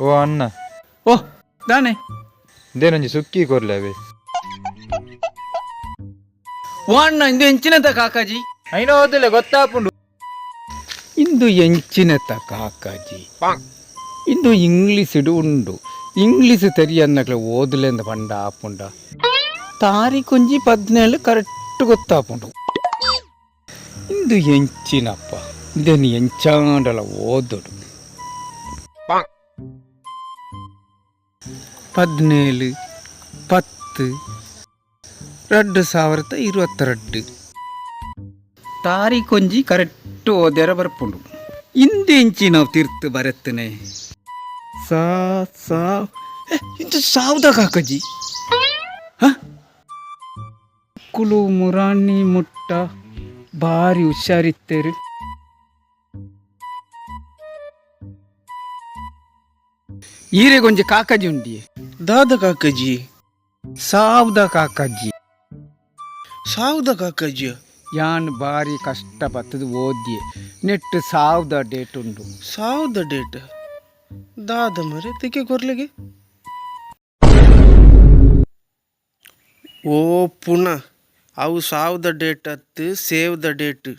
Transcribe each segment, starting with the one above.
ಓ ಅಣ್ಣ. ಓ ದಾನೆ. ಇಂದೇನೊಂಜಿ ಸುಕ್ಕಿ ಕೊರ್ಲೆ ಅವೇ. ಓ ಅಣ್ಣ, ಇಂದು ಎಂಚಿನತ ಕಾಕಾಜಿ? ಐನ ಓದಿಲ್ಲ ಗೊತ್ತಾಪುಂಡು. ಇಂದು ಎಂಚಿನತ ಕಾಕಾಜಿ? ಇಂದು ಇಂಗ್ಲೀಷ್ ಉಂಡು. ಇಂಗ್ಲೀಷ್ ತೆರಿಯನ್ನಕ್ಲೆ ಓದ್ಲೆಂದ ಪಂಡ ಆಪುಂಡ? ತಾರೀಕೊಂಜಿ 17 ಕರೆಕ್ಟ್ ಗೊತ್ತಾಪುಂಡು. ಇಂದು ಎಂಚಿನಪ್ಪ? ಇಂದೆನ್ ಎಂಚಾಂಡಲ ಓದೊಡು. 17-10-2022. ತಾರೀಕೊಂಜಿ ಕರೆಕ್ಟ್ ಓದ್ಯಾರ ಬರ್ಪುಂಡು. ಇಂದು ಎಂಚಿನ ತೀರ್ತು ಬರತ್ತನೆ? ಸಾ ಸಾ ಏ, ಇಂದು ಸಾವ್ದ ಕಾಕಜಿ. ಹ? ಕುಲು ಮುರಾಣಿ ಮುಟ್ಟ ಭಾರಿ ಹುಷಾರಿತ್ತೇರು. ಈರೆಗೊಂಜಿ ಕಾಕಜಿ ಉಂಡಿ. ದಾದ ಕಾಕಜಿ? ಸಾವ್ದ ಕಾಕಜಿ. ಸಾವ್ದ ಕಾಕಜಿ? ಯಾನ್ ಬಾರಿ ಕಷ್ಟ ಬತ್ತದ ಓದ್ಯೆ. ನೆಟ್ಟು ಸಾವ್ದ ಡೇಟ್ ಉಂಡು. ಸಾವ್ದ ಡೇಟ್ ದಾದ ಮರೆ? ತಿಕ್ಕೆ ಕೊರ್ಲಿಗೆ. ಓ ಪುಣ, ಅವು ಸಾವ್ದ ಡೇಟ್ ಅತ್ತು, ಸೇವ್ the date.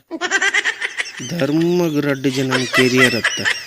ಧರ್ಮಗ್ ರಡ್ಡು ಜನ ಕೆರಿಯರ್ ಅತ್ತ.